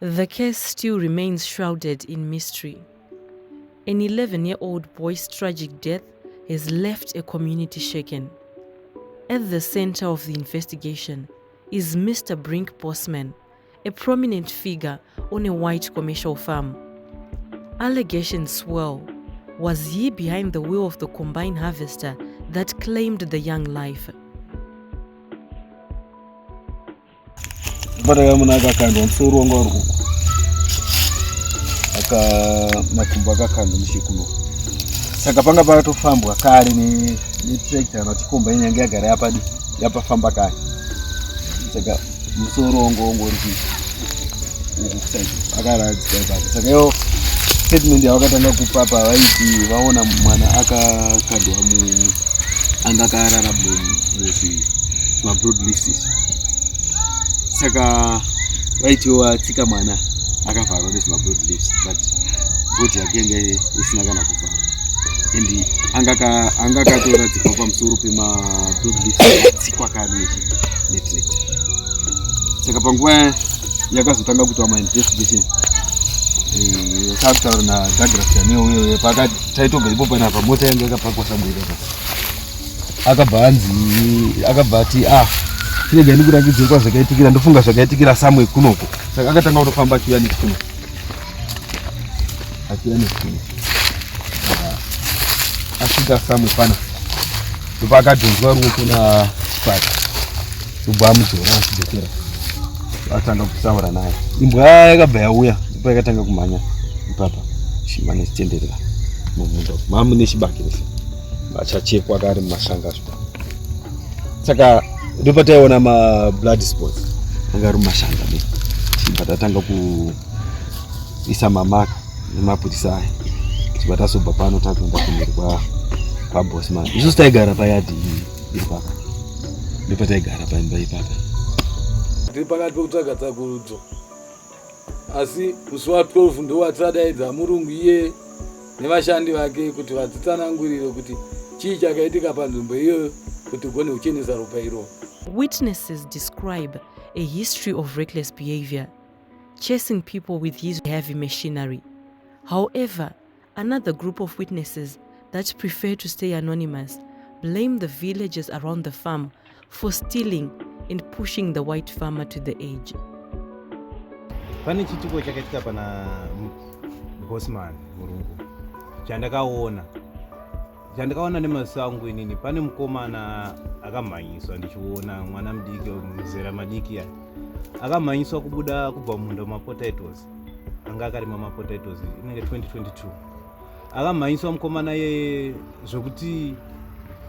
The case still remains shrouded in mystery. An 11-year-old boy's tragic death has left a community shaken. At the center of the investigation is Mr. Brink Bosman, a prominent figure on a white commercial farm. Allegations swirl. Was he behind the wheel of the combine harvester that claimed the young life? Pataka munhu akakandwa musoro wanga uri uku aka makumbo akakandwa nechekuno saka panga pakatofambwa kare netractor kana kuti komba inyange yagara yapadi yapafamba kare saka musoro wanga wanga uri uku kusaidi akaradzika ipapo saka iyo statement yavakatanga kupa pa vaiti vaona mwana akakandwa mu anga akarara muzvi mabroad leaves izvi saka vaiti watsika mwana akavharwa nezvimabroad leaves but body yake yanga isina kana kuvharwa and anga akatoradzikwa pamusoro pemabroad leaves atsikwa kare netractor. Saka panguva yakazotanga kuitwa mainvestigation, takutaura naDouglas Daniel uyoyo, taitobva ipo panapa, mota yanga yakapakwa somewhere apa. Akabva anzi, akabva ati, "Ah, chirega ndikurakidzei kwazvakaitikira, ndofunga zvakaitikira somewhere kunoko." Saka akatanga kutofamba achiuya nechikuno, achiuya nechikuno. Asvika somewhere pana ndopaakadhonzwa ruoko nachipata, ndobva amudzora achidzokera, atanga kutaura naye. Imbwa yakabva yauya, ndipo yakatanga kumhanya ipapa, chimhanya chichitenderera mumunda mamune chibage rese achachekwa kari mumashanga zvipa. Saka ndopataiona mablood spots anga ari mumashanga me. Chibva tatanga kuisa mamaka nemapurisa aya, chibva tazobva pano takuenda kumhiri kwaBosman. Isusu taigara payadhi iri papa, ndopataigara paimba ipapa. Tiri pakati pekutsvaga tsakurudzo, asi musi wa12 ndowatadaidza murungu iye nevashandi vake kuti vadzitsanangurire kuti chii chakaitika panzvimbo iyoyo kuti ugone kuchenesa ropa iroro. Witnesses describe a history of reckless behavior, chasing people with his heavy machinery. However, another group of witnesses that prefer to stay anonymous blame the villagers around the farm for stealing and pushing the white farmer to the edge. Pane chitiko chakaitika pana Bosman murungu chandakaona nemaziso angu inini. Pane mukomana akamhanyiswa, ndichiona mwana mudiki, muzera madiki ya, akamhanyiswa kubuda kubva mumunda wemapotatoes, anga akarima mapotatoes, inenge 2022. Akamhanyiswa mukomana iyeye zvokuti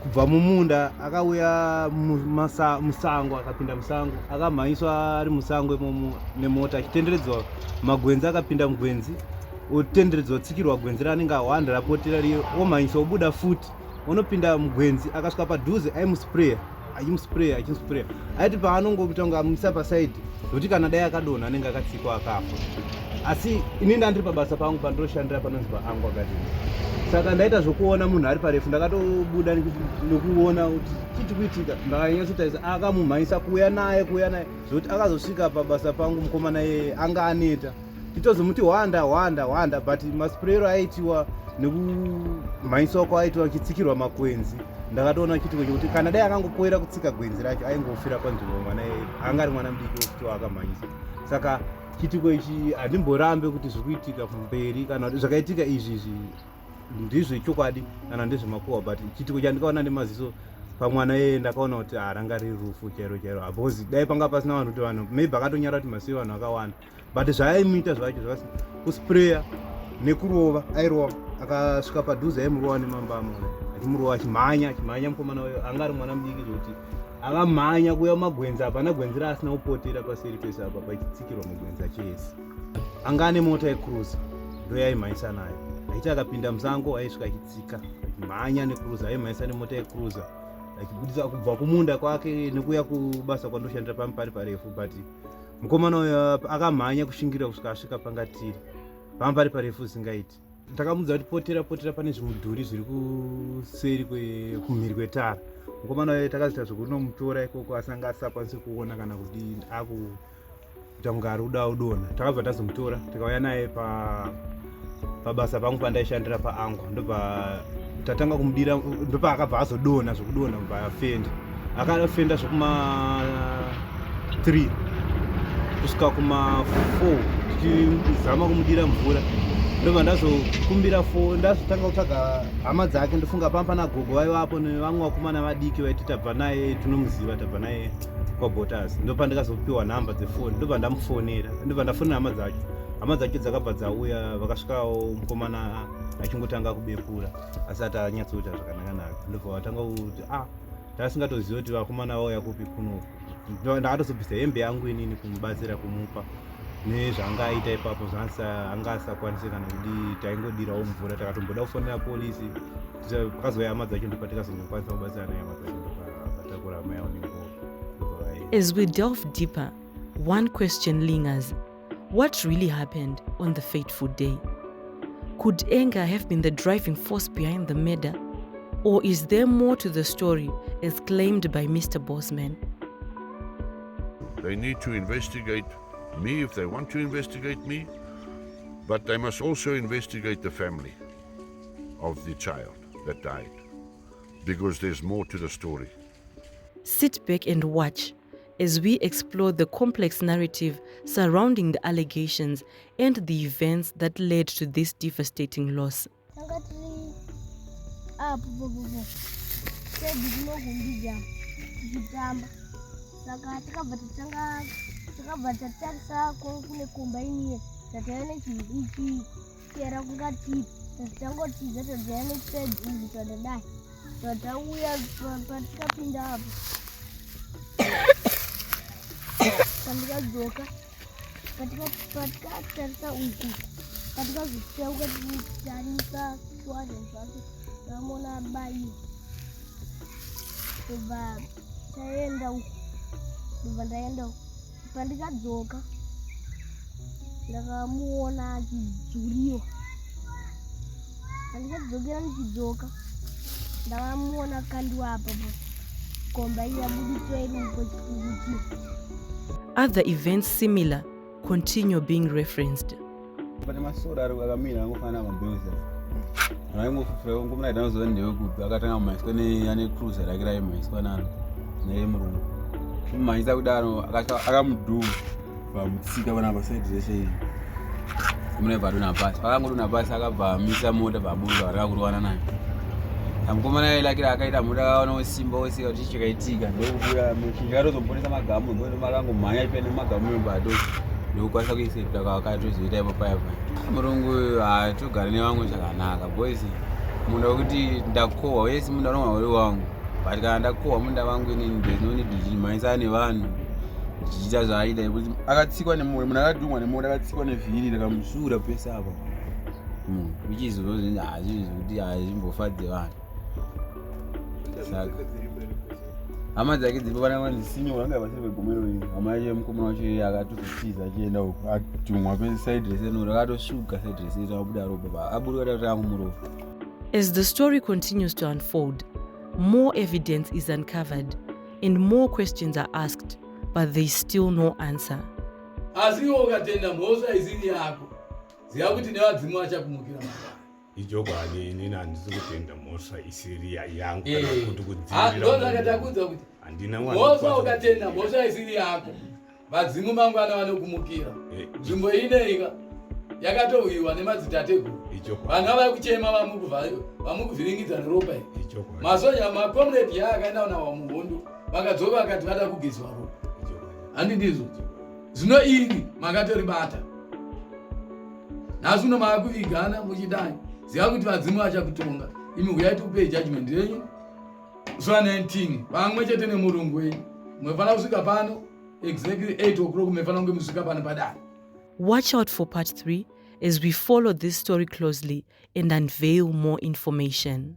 kubva mumunda akauya musango, akapinda musango, akamhanyiswa ari musango imomo nemota, achitenderedzwa magwenzi, akapinda mugwenzi, otenderedzwa, tsikirwa gwenzi raanenge awanda rapotera riyo, omhanyiswa, obuda futi, onopinda mugwenzi. Akasvika padhuze, aimuspreya, achimuspreya, achimuspreya. Aiti paanongoita kunge amumisa pasaidi, nokuti kana dai akadonha anenge akatsikwa akafa. Asi ini ndandiri pabasa pangu pandoshandira panonzi paAngwa Garden, saka ndaita zvokuona munhu ari parefu. Ndakatobuda nekuona kuti chii kuitika. Ndakanyatsotarisa, akamumhanyisa kuuya naye, kuuya naye, zvokuti akazosvika pabasa pangu mukomana iyeye anga aneta. Titozomuti hwanda, hwanda, hwanda, but masprayero aitiwa nekumhanyiswa kwaaitiwa achitsikirwa makwenzi, ndakatoona chitiko chekuti kana dai akangopoera kutsika gwenzi racho, aingofira panzvimbo. Mwana iyeye anga ari mwana mudiki wekuti waakamhanyisa. Saka chitiko ichi handimborambe kuti zviri kuitika kumberi kana kuti zvakaitika izvi izvi ndezvechokwadi kana ndezvemakuhwa, but chitiko chandikaona nemaziso pamwana iyeye, ndakaona kuti haranga riri rufu chairo chairo, because dai panga pasina vanhu, kuti vanhu maybe akatonyara kuti masiye vanhu vakawanda, but zvaaimuita zvacho zvakasi kuspreya nekurova. Airova, akasvika padhuze aimurova nemambama, achimurova, achimhanya, achimhanya. Mukomana uyo anga ari mwana mudiki zvokuti akamhanya kuuya mumagwenzi, hapana gwenzi raasina kupotera paseri pese apa pachitsikirwa mugwenzi acho ese. Anga ane mota yecruiser, ndo yaimhanyisa nayo. Aiti akapinda musango aisvika achitsika, achimhanya necruiser, aimhanyisa nemota yecruiser, achibudisa kubva kumunda kwake nekuuya kubasa kwandoshandira pami pari parefu. But mukomana uyo akamhanya kushingirira kusvika asvika pangatiri pamba pari parefu zvisingaiti. Ndakamudza kuti potera, potera, pane zvimudhuri zviri kuseri kumhiri kwetara. Mukomana uyo takazoita zvekunomutora ikoko, asi anga asisakwanisi kuona kana kudii. Kuita kunge ari kuda kudonha. Takabva tazomutora tikauya naye pa pabasa pangu pandaishandira paangu, ndobva tatanga kumudira, ndopaakabva azodonha zvekudonha, kubva afenda. Akafenda zvekuma 3 kusvika kuma 4 tichizama kumudira mvura. Ndobva ndazokumbira fo, ndazotanga kutsvaga hama dzake. Ndofunga pamba pana gogo vaivapo nevamwe vakomana vadiki vaiti tabva naye, tinomuziva, tabva naye kwaBotas. Ndopa ndikazopiwa nhamba dzefoni, ndobva ndamufonera, ndobva ndafonera hama dzacho. Hama dzacho dzakabva dzauya, vakasvikawo mukomana achingotanga kubepura asati anyatsoita zvakanaka-naka. Ndobva vatanga kuti ah, tasingatozivi kuti vakomana vauya kupi kunoku. Ndakatozobvisa hembe yangu inini kumubatsira, kumupa nezvaanga aita ipapo, zvaanga asakwanise kana kudii. Taingodirawo mvura, takatomboda kufonera polisi. Pakazouya hama dzacho, ndopatikazongokwanisa kubatsira naye hama dzacho, ndopatakura hama yavo nenguva. As we delve deeper, one question lingers. What really happened on the fateful day? Could anger have been the driving force behind the murder? Or is there more to the story as claimed by Mr. Bosman? They need to investigate me if they want to investigate me, but they must also investigate the family of the child that died, because there's more to the story. Sit back and watch as we explore the complex narrative surrounding the allegations and the events that led to this devastating loss. Tanga tiri apo popopo pedu kunokumbidza tichitamba, saka takabva tatanga, takabva tatarisa kune komba iniye, tataiva nechichikera kungatipi, tangotiza, tadzaya nepedu uku, tadadai tatauya. Patikapinda apo, pandikadzoka, patikatarisa uku, patikazoteuka tichitarisa chiwazvo zvacho, takamona abayiwa. Ndobva taenda uku, ndobva ndaenda uku. Pandikadzoka ndakamuona achidzuriwa. Pandikadzokera ndichidzoka ndakamuona akandiwa apapo, komba iyi yabuditswa iri uko chikukuchi. Other events similar continue being referenced. Pane masora ari akamira angofanana mabheuza, aingofufura ngomuna ita ndewekupi. Akatanga kumhanyiswa neane cruiser rake raimhanyiswa naro neyemurungu. Kumhanyisa kudaro, akamudhuma, vamutsika panapa side rese iri. Kumuna ibva adonha pasi. Pakangodonha pasi, akabva amisa mota, vabuda, vatanga kurovana naye. Mukomana ailakira akaita mota, akaona usimba wosika kuti chii chakaitika, ndokubuda. Chinhu chakatozomuponesa magamu, makangomhanya ipe nemagamu bato, ndokukwanisa kuisepta kwakatozoita ipo paya paya. Murungu uyu haatogari nevamwe zvakanaka, boys. Munda wekuti ndakohwa wese, munda unogona uri wangu, but kana ndakohwa munda wangu inini, there's no need ndichimhanyisana nevanhu ndichiita zvaaita. Yekuti akatsikwa nemota, munhu akadhumwa nemota, akatsikwa nevhiri rakamusvuura pese apa munhu, which is hazvinhu zvekuti hazvimbofadze vanhu. Saka hama dzake dziripo, vana vanzi sinyo vanga vasiri vegomero iri. Hama yacho yemukomana wacho akatozotiza achienda uko, adhumwa peside rese noro akatosvuka side rese, rabuda ropa, aburuka tatamumurova. As the story continues to unfold, more evidence is uncovered and more questions are asked, but there is still no answer. Asi iwe ukatenda mhosva isiri yako, ziva kuti nevadzimu vachakumukira mangwana. Ichokwadi, inini handisi kutenda mhosva isiri yangu kana kuti Ah, ndosaka kudzivirira. Takuudza kuti Handina mhosva, ukatenda mhosva isiri yako, vadzimu mangwana vanokumukira. Nzvimbo ineika yakatowiwa nemadzitateguru. Ichokwadi. Vanhu vava kuchema, vamukuvhiringidza neropa iri. Ichokwadi. Masoja, macomrade yaakaenda nawo muhondo, vakadzoka vakati vada kugezwa ropa. Ichokwadi. Handi ndizvo? Zvino iri makatoribata nhasi uno, maakuvigana muchidai, ziva kuti vadzimu vachakutonga. Imi huyai tikupei judgment yenyu zuva 19 pamwe chete nemurungu wenyu. Munofanira kusvika pano exactly 8 o'clock, munofanira kunge musvika pano padare. Watch out for part 3 as we follow this story closely and unveil more information.